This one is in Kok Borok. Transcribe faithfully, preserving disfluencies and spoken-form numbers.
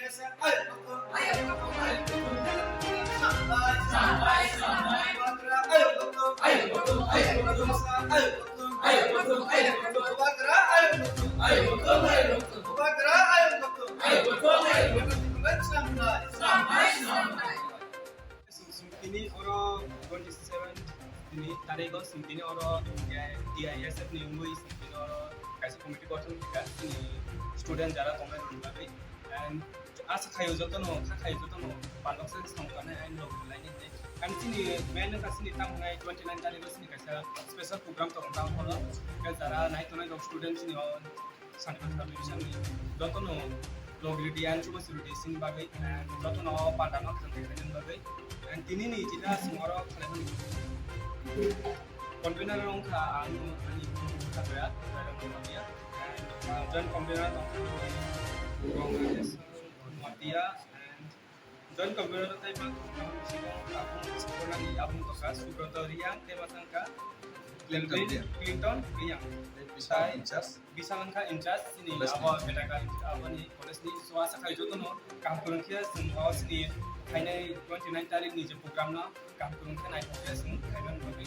Tini oro twenty seven tini tarigo, tini oro T I S F ni wngwi tini oro kaisa committee gotton kha, tini student jara tongnai rok bagwi. And asa khayo jotono, kha khayo jotono, pandok se song kane and log line ni. And tini main ka tini tam ngai twenty nine tarigo tini kaisa special program tong tang holo. Ka jara nai tongnai rok student tini o Sanibari Sub Division ni jotono log ready and chuba ready sini bagwi, and jotono panda no khang khainani bagwi. And tini ni jita singoro khalai convener wngkha ang ani khadoya, Joint convener tongkha Congress Matia, and joint convener tei ma tongkha bisingo abung Subrani abung tongkha Subroto Riang tei ma tongkha Clinton Riang. Clinton Riang. Tei Bishal in charge. Bishal wngkha in charge sini college abo ni. Betaka aboni college ni. So asa khai jotono kaham kwrwng khe chwng o sini phainai twenty nine tarik ni je program no kaham kwrwng khe naithok khe chwng khainani bagwi.